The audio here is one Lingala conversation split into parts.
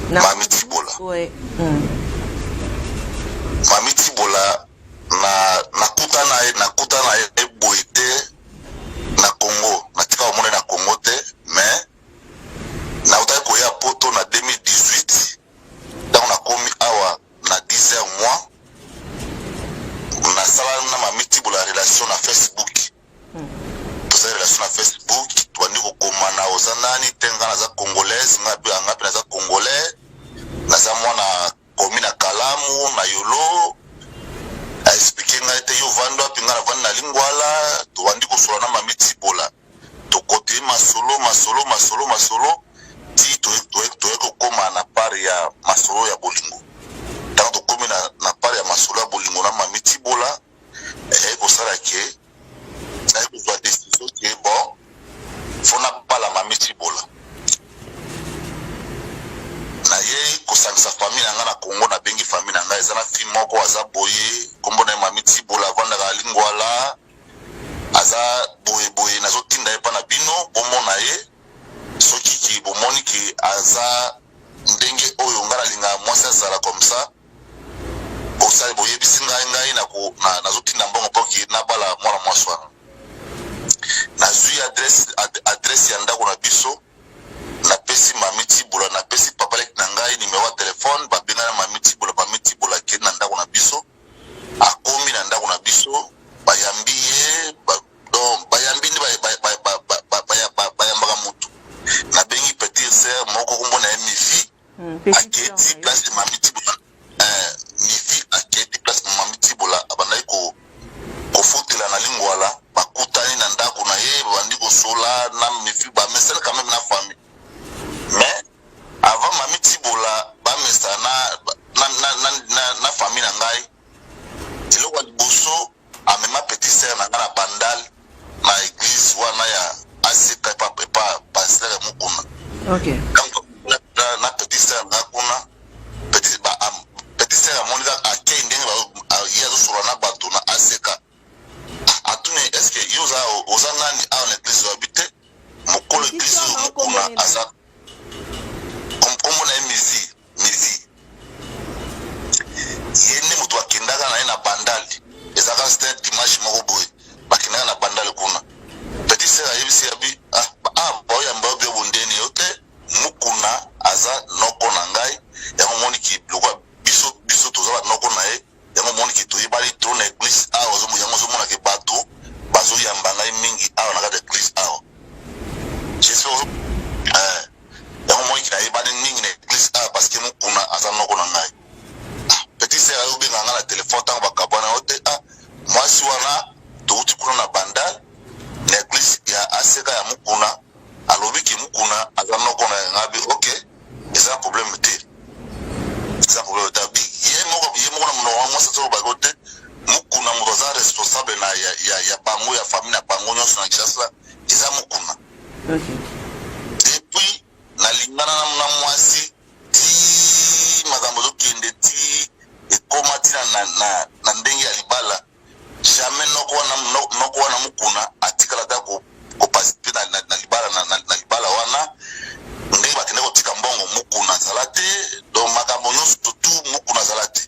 Na Mami Tibola. Ouais. Mami Tibola, na nakuta na ye boye te na Congo. Natika komona ye na Congo te, mais nautaki koya Poto na 2018. Ntango nakomi awa na 10 heures mois, nasala na Mami Tibola relation na Facebook. Tosali relation na Facebook, tobandi kokomana: "Oza nani?" "Te, nga naza Congolaise." Nga mpe, nga mpe naza Congolais, naza mwana komi na Kalamu na Yolo. Aexpliquer ngai te: "Yo vandi wapi?" "Ngai navandi na Lingwala." Tobandi kosola na Mami Tibola, tokoteli masolo, masolo, masolo, masolo, ti toye kokóma na part ya masolo ya bolingo. Ntango tokómi na part ya masolo ya bolingo na Mami Tibola, eyaki kosala ke nayaki kozwa décision ke bon, faut nabala Mami Tibola. Nayei kosangisa famille na ngai na Congo. Nabengi famille na ngai: "Eza na fille moko aza boye, nkombo na ye Mami Tibola, avandaka na Lingwala, aza boyeboye. Nazotinda ye mpa na bino, bomona ye. Soki ki bomoni ke aza ndenge oyo ngai nalingaka mwasi azala comme ça, bosali boyebisi ngai. Ngai nazotinda mbongo mpo ke nabala mwana mwasi wana." Nazwi adresse ya ndako na biso, napesi Mami Tibola, napesi papa leki na ngai nimero ya telefone. Babengana Mami Tibola. Mami Tibola akei na ndako na biso. Akomi na ndako na biso, bayambi ye donc bayambi nde bayambaka motu. Nabengi petite sœur moko, kombo na ye Mifi. Aketi place Mami Tibola, Mifi aketi place Mami Tibola abandaki kofutela na Lingwala. Bakutani na ndako na ye, babandi kosola na Mifi, bamesana quand même na famille. Mais avant Mami Tibola bamesa na famille na ngai, eloko ya liboso, amema petite sœur na ngai na Bandal, na église wana ya ACK, epa pasteur Mokuna. Donc na petite sœur na ngai kuna, petite sœur amoni kaka akei ndenge ye azosola na bato na ACK. Atuni: "Est ce que yo oza nani awa na église?" Oyabi te mokolo église oyo Mokuna aza, kombo na ye Mizi. Mizi ye nde moto bakendaka na ye na Bandali. Ezalaka c'était dimanche moko boye, bakendaka na Bandali kuna. Petite sœur ayebisi yabi: "Ah, ah, baoyamba yo bio bondeni yo te. Mokuna aza noko na ngai. Yango moniki lokola biso toza banoko na ye, yango moniki toyebani trop na église awa. Yango ozomonake bato bazoyamba ngai mingi awa na kati ya église awa. J'espère yango moniki nayebani mingi na église awa parce que Mokuna aza noko na ngai." Ah, petite sœur ayobenga ngai na telefone ntango bakabwana yo te: "Ah, mwasi wana touti kuna na Bandal, na église ya ACK ya Mokuna, alobi ke Mokuna aza noko na ngai." Bi: "Ok, eza problème te, eza problème te." Abi ye moko na monoko wa mwasi azolobaki te: "Mokuna moto aza responsable na ya bango, ya famille na bango nyonso na Kinshasa, eza Mokuna." Depuis nalingana na mwasi ti makambo ezokende, ti ekóma ntina na ndenge ya libala, jamais noko wana Mokuna atikala ata koparticiper na libala wana. Ndenge bakende kotika mbongo, Mokuna azala te. Donc makambo nyonso tu, Mokuna azala te.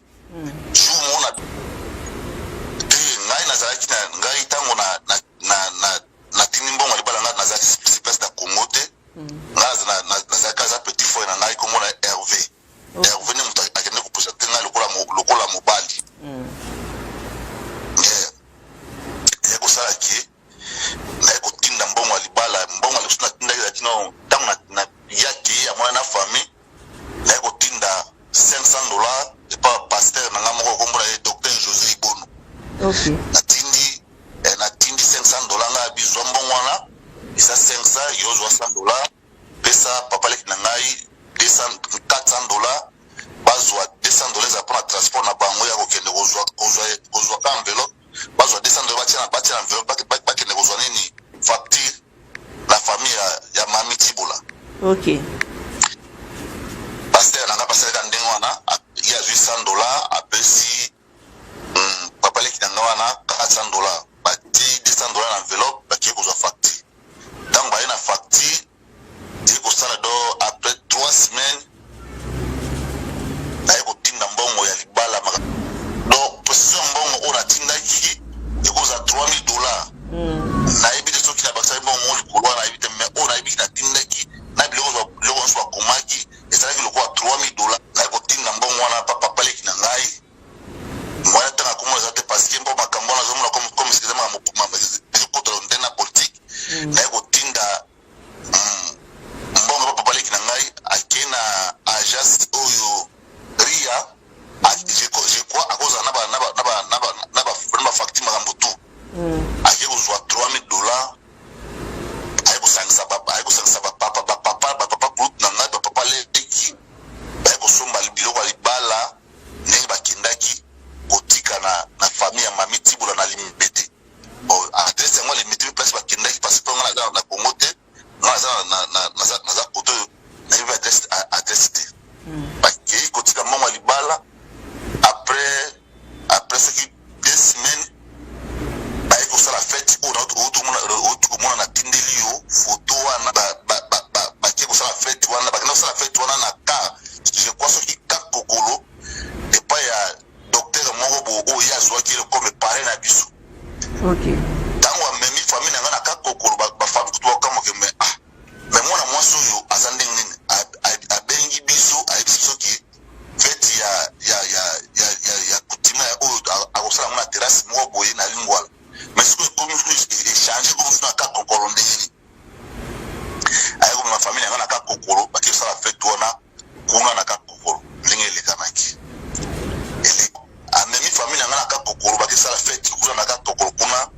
Jour moko na te, ngai nazalaki na ngai ntango na natindi mbongo ya libala, ngai nazalaki sur place na Congo te. Ngai nazalaki, aza petit frère na ngai, komona Hervé. Hervé nde moto akende koprésenter ngai lokola mobali. Eye kosala ke naye kotinda mbongo ya libala. Mbongo ya liboso natindaki ezalaki no ntango yaki amona na famille. Naye kotinda 500 $ epa pasteur na ngai moko, kombo na ye docteur José Ibono. Natindi 500 $. Ngai abizwa mbongo wana eza 500, yo ozwa 100 $, pesa papa leki na ngai 200, 400 $. Bazwa 200 $ eza mpona transport na bango ya kokende kozwa ka enveloppe. Bazwa 200 $, batia na enveloppe, bakende kozwa nini, facture na famille ya Mami Tibola. Pasteur na ngai basalaka ndenge wana. Ye azwi 100 $, apesi papa leki na ngai wana 400 $, batie 200 $ na enveloppe, bakei kozwa facture. Ntango baye na facture, eye kosala do après 3 semaines. 3000 dollars. Naye kotinda mbongo wana pa papa leki na ngai. Mwana ntanga komona eza te, parce que mpo makambo wana azomona comme eza makambo ezokotela nde na politique. Naye kotinda mbongo pa papa leki na ngai, ake na agence oyo ria, je crois akozala na bafacture, makambo tout. Ake kozwa 3000 dollars, aye kosangisa bapapa groupe na ngai, bapapa leki, baye kosomba biloko ya libala. Ndenge bakendaki kotika na famille ya Mami Tibola na Limete. Bon, adresse yango ya Limete, place bakendaki, parce que nga naza na Congo te, nga naza kote oyo, nayebi adresse te. Bakei kotika mbongo ya libala. Après soki 2 semaines, baye kosala fête oyo outi komona, natindeli yo foto wana. Bakei kosala fête wana, bakenda kosala fête wana na car, je crois soki ka Kokolo, epai ya docteur moko bo oyo ye azwaki ele comme parrain na biso. Ntango amemi famille na ngai na ka Kokolo, bafamille kutu bakamwake: "Mais ah, mais mwana mwasi oyo aza ndenge nini?" Abengi biso, ayebisi biso ke fête ya coutume oyo akosala yango na terrasse moko boye na Lingwala. Mais sikoyo ekomi échange, komi so na ka Kokolo, ndenge nini? Aye komema famille na ngai na ka Kokolo, bakei kosala fête wana kuna na ka Kokolo. Ndenge elekanaki, amemi famille na ngai na ka Kokolo, bakei kosala fête kuna na ka Kokolo kuna.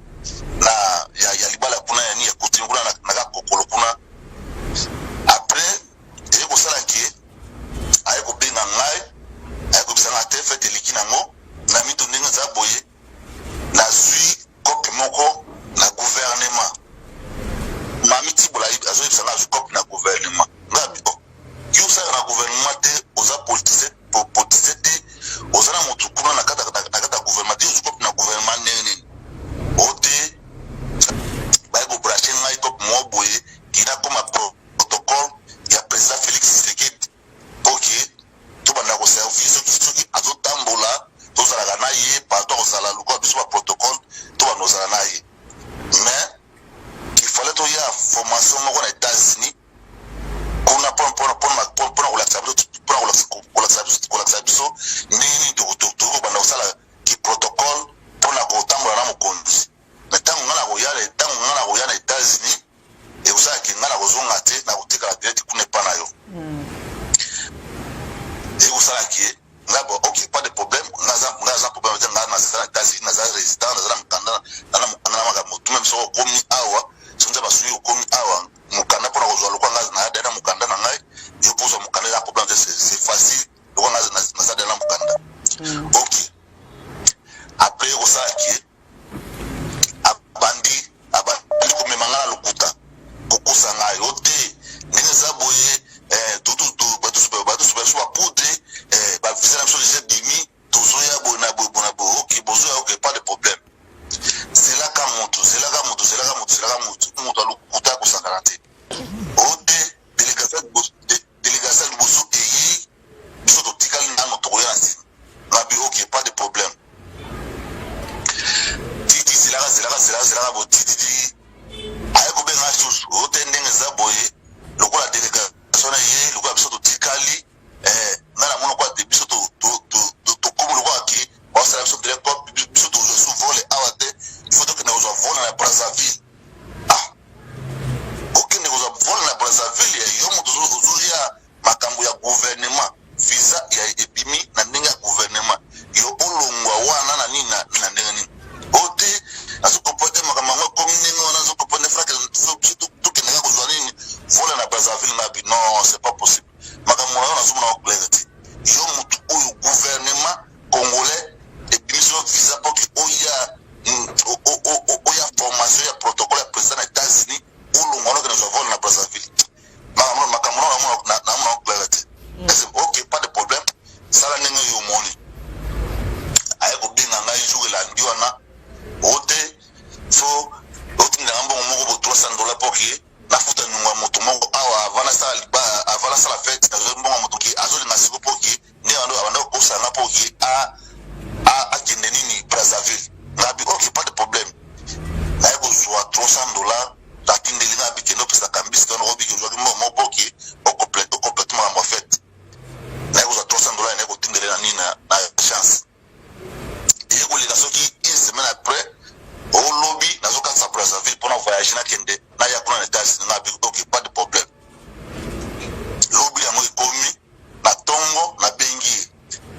Ntongo nabengi ye,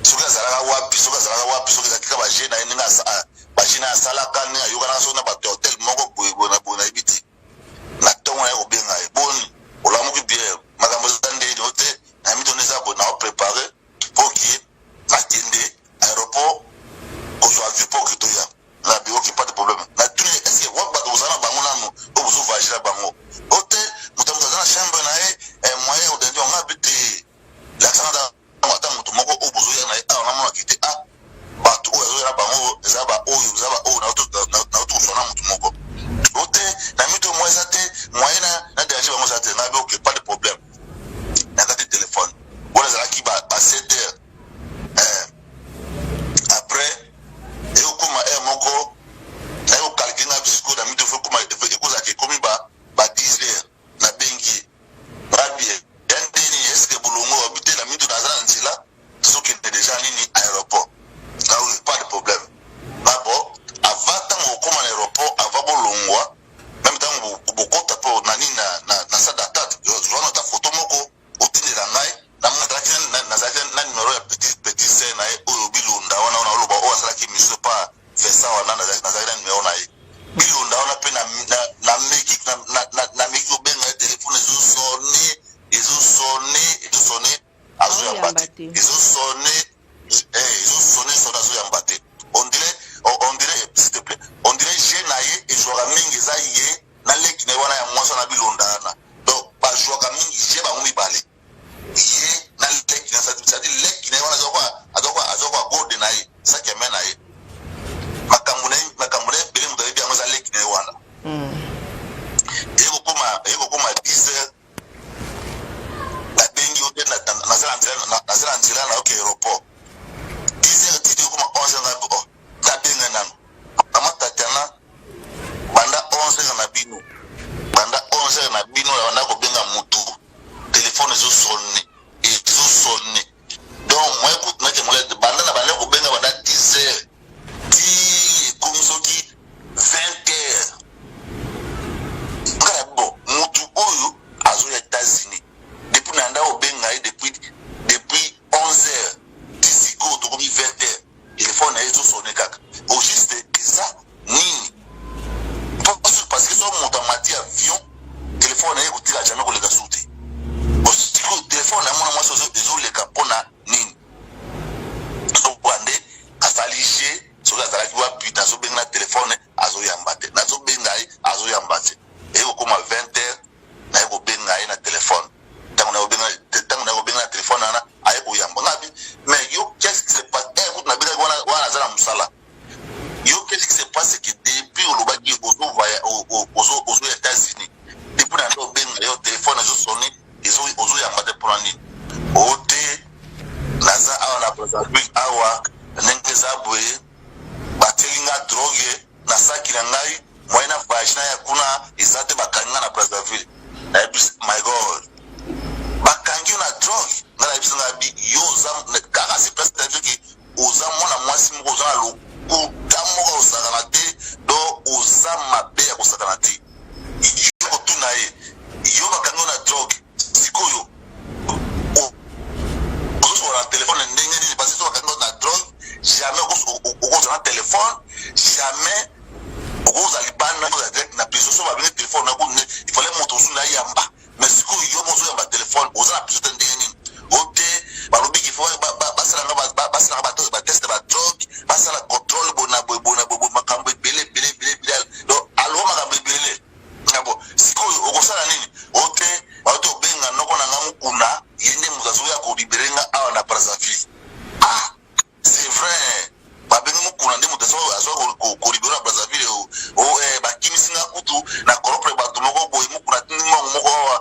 soki azalaka wapi, soki azalaka wapi, soki ezalaki kaka baje na ye, ndenge baje na ye asalaka, ndenge ayokanaka soki na bato ya hotel moko boye boye na boye, nayebi te. Na ntongo naye kobenga ye: "Boni, olamuki bien? Makambo eza ndeni o te?" Na mitono eza boye, nao prépare mpo que nakende aéroport kozwa avion mpo que toya. Na bi: "Ok, pas de problème." Natuni: "Est-ce wapi bato bozala na bango nanu oyo bozovoyage na bango?" O te, moto moto aza na chambre na ye, moyen odandi wanga bi te. Lakisanga ata moto moko oyo bozoya na ye awa, namonaki te. Ah, bato oyo azoya na bango eza baoyo, eza baoyo nauti koswa na motu moko. O te, na mito mo eza te, moyen na déranger bango eza te. Nabi: "Ok, pas de problème." Nakati telefone wana, ezalaki ba 7 heures. Après ekokóma heure moko, naye kocalculer nga sikoyo na mito, ekozalaka ekomi ba 10 heures. Nabengi ngabi: "Ya ndeni, est-ce bolongo?" Wabi te, na mito naza na nzela, tozokende déjà nini, aéroport. Ah oui, pas de problème. Ah bon, avant ntango okóma na aéroport, avant bolongwa, même ntango bokota mpo na nini, na salle d'attente, wana ata foto moko otindela ngai. Nazalaki na numéro ya petit sœur na ye oyo Bilonda wana, wana oloba oyo asalaki mission pa Vincent wana. Nazalaki na numéro na ye Bilonda wana mpe. Nameki kobenga ye, telefone ezosonner, ezosonner, ezosonner, azoyamba te. Ezosonner, ezosonner, sonner, azoyamba te. On dirait, s'il te plaît, on dirait jeu na ye ezwaka mingi eza ye na leki na ye wana ya mwasi wana Bilonda wana. Donc bazwaka mingi jeu bango mibale, ye na leki na, c'est-à-dire leki na ye wana azwaka gode na ye, saki ya me na ye, makambo na ye, makambo na ye ebele, moto ayebi yango eza leki na ye wana. Eyekokoma 10 heures, nabengi yo te, naza na nzela, nayoki aéroport. 10 heures titi ekoma 11 heures, ngabi: "Oh, nabenga nano mama Tatiana." Banda 11 heures na bino, banda 11 heures na bino, banda kobenga mutu, telefone ezosonner, ezosonner. Donc moi kutu nake mole, banda na banda kobenga banda 10 heures ti ekomi soki 20 heures. Nga na bon, mutu oyo azoya États-Unis, depuis na nda kobenga ye depuis 11 heures ti sikoyo tokomi 20 heures, telefone na ye ezosonner kaka. Au juste eza nini? Parce que so moto amati avion, telefone na ye ekotika jamais koleka su te. Sikoyo telefone na mwana mwasi ezoleka mpona nini? Soka nde asali jeu, soki azalaki wapi, nazobenga na telefone, azoyamba te, nazobenga ye, azoyamba te. Eye kokóma 20 heures, naye kobenga ye na telefone. Ntango naye kobenga na telefone wana, aye koyamba. Ngabi: "Mais yo, qu'est-ce qui se passe?" Eh, kutu nabengaki wana, wana aza na mosala. "Yo, qu'est-ce qui se passe que depuis olobaki ozo États-Unis, depuis na nde obenga yo, telefone ezosonner, ozoyamba te, mpona nini?" O te, naza awa na Brazzaville awa, ndenge eza boye, batieli nga drogue na saki na ngai, moyen na voyage na ya kuna eza te, bakangi nga na Brazzaville. Nayebisi: "My God, bakangi yo na drogue?" Nga nayebisi nga bi: "Yo oza kaka si place na biso, oza mwana mwasi moko oza na lokuta moko osakana te, do oza mabe ya kosakana te." Yo kotuna ye: "Yo, bakangi yo na drogue, sikoyo ozosoka na telefone ndenge nini? Parce que so bakangi yo na drogue, jamais okozala na telefone, jamais okozala libanda, okozala direct na prison. So babengi telefone, il fallait moto mosusu na yamba, mais sikoyo yo mo ozoyamba telefone, oza na prison te, ndenge nini?" O te, balobi qu'il faut basalanga batest badrogue, basala contrôle bona boye, bona boye, makambo ebele ebele ebele ebele. Donc aloba makambo ebele. Bon, sikoyo okosala nini? O te, bauti obenga noko na nga Mokuna, ye nde moto azoya kolibérer nga awa na Brazzaville. Ah, c'est vrai, babengi Mokuna nde moto azoya kolibérer na Brazzaville. Bakimisi nga kutu na koropre bato moko boye, Mokuna tindi mbongo moko awa.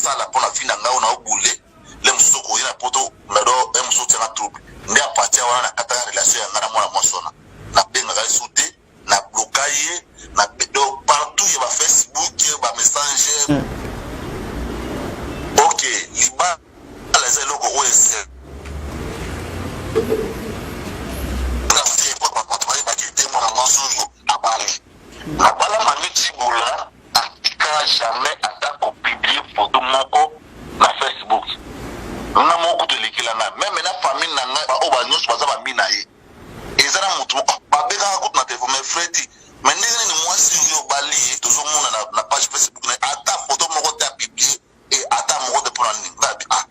naosala mpo na vie na ngai oyo naobule le mosusu okoye na poto ngado ye mosusu otianga trouble. Nde a partir wana nakataka relation ya ngai na mwana mwasi wana, nabengaka ye su te, na bloka ye na donc partout ya ba Facebook, ba messenger. Ok, libala eza eloko oyo ese bato bayebaki te mwana mwasi oyo abali. Nabala Mami Tshibola, atika jamais ata kopublier photo moko na Facebook. Nga moko kutu elekela nga, même na famille na ngai, baoyo banyonso baza bami na ye, eza na motu moko babengaka kutu na telefone: "Mais Fredi, mais ndenge nini mwasi oyo obali ye, tozomona na page Facebook na ye ata photo moko te apublier e ata moko te, mpona nini?" Nga abi: "Ah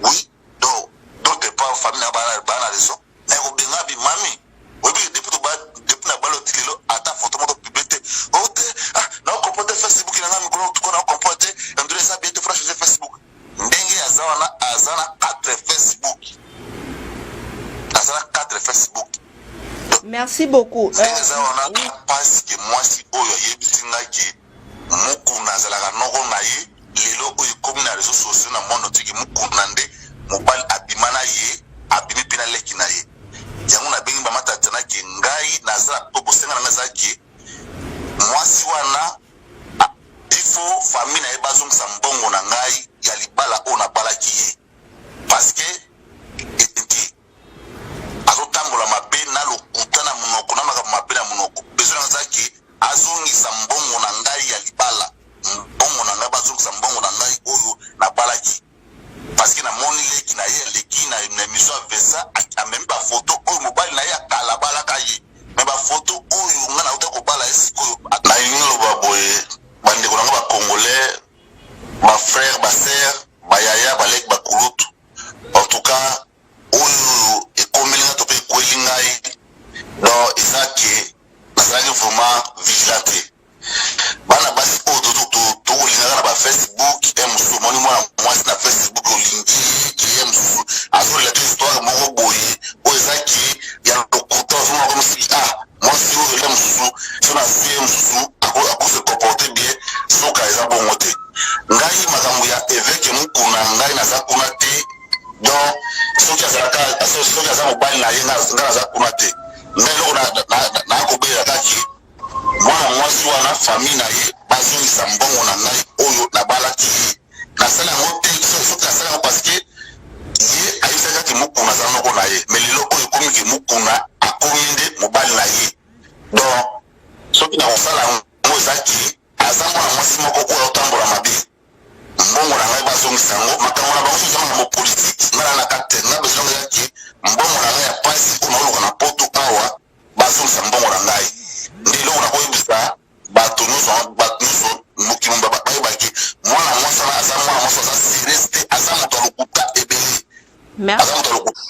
oui, donc d'autre part famille na baa na raison." Nakobenga bi: "Mami, oyebi, depuis na bali oti lelo, ata photo moko publie te." "O te, ah, naocomprendre te Facebook na nga mikolo tuko, naocomprendre te andure eza bien te, faut changer Facebook." Ndenge aza wana, aza na 4 Facebook, aza na 4 Facebook. Merci beaucoup. Ndenge eza wana, mpasi ke mwasi oyo ayebisi ngai ke Mukuna azalaka noko na ye, lelo oyo ekomi na réseau sociaux na monde otiki Mukuna nde mobali abima na ye, abimi mpe na leki na ye. Yango nabengi bamatata ke ngai naza po bosenga na ngai eza ke mwasi wana, il faut famille na ye bazongisa mbongo na ngai ya libala oyo nabalaki ye, parce que ete azotambola mabe na lokuta na monoko, na makambo mabe na monoko. Besoin na ngai eza ke azongisa mbongo na ngai ya libala, mbongo na ngai, bazongisa mbongo na ngai oyo nabalaki, parce que namoni leki na ye aleki na émission ya Vesa, amemi bafoto oyo mobali na ye akala abalaka ye, mais bafoto oyo ngai nauta kobala ye sikoyo. Nalingi loba boye: bandeko na nga bacongolais, bafrère, basœur, bayaya, baleki, bakulutu, en tout cas oyo ekomeli nga to mpe ekweli ngai, donc eza ke nazalaki vraiment vigilant te. Bana basi oyo tokolingaka na bafacebook, ye mosusu omoni mwana mwasi na Facebook, olingi ye, mosusu azolela te histoire moko boye oyo eza ke ya lokuta. Ozomona komi soki ah, mwasi oyo ye mosusu so nazwi ye mosusu akose comporte bien, soka eza bongo te. Ngai makambo ya évêque Mukuna, ngai naza kuna te. Donc soki azalaka, soki aza mobali na ye, ngai naza kuna te. Ngai eloko nakobelela kaki, mwana mwasi wana, famille na ye bazongisa mbongo na ngai oyo nabalaki ye. Nasali yango te, soki nasali yango parce que ye ayebisaki kaki Mukuna aza noko na ye, mais lelo oyo ekomi ke Mukuna akomi nde mobali na ye. Donc soki nakosala yango, ezaki aza mwana mwasi moko oyo aotambola mabe. Mbongo na ngai bazongisa yango. Makambo na bango soki eza makambo politike, ngai na na te. Ngai besoin yaki mbongo na ngai ya pasi oyo naoluka na poto awa, bazongisa mbongo na ngai. Nde eloko nakoyebisa bato nyonso, bato nyonso mokili bayebaki mwana mwasi wana aza mwana mwasi aza sérieux te, aza moto ya lokuta ebele, aza moto ya lokuta.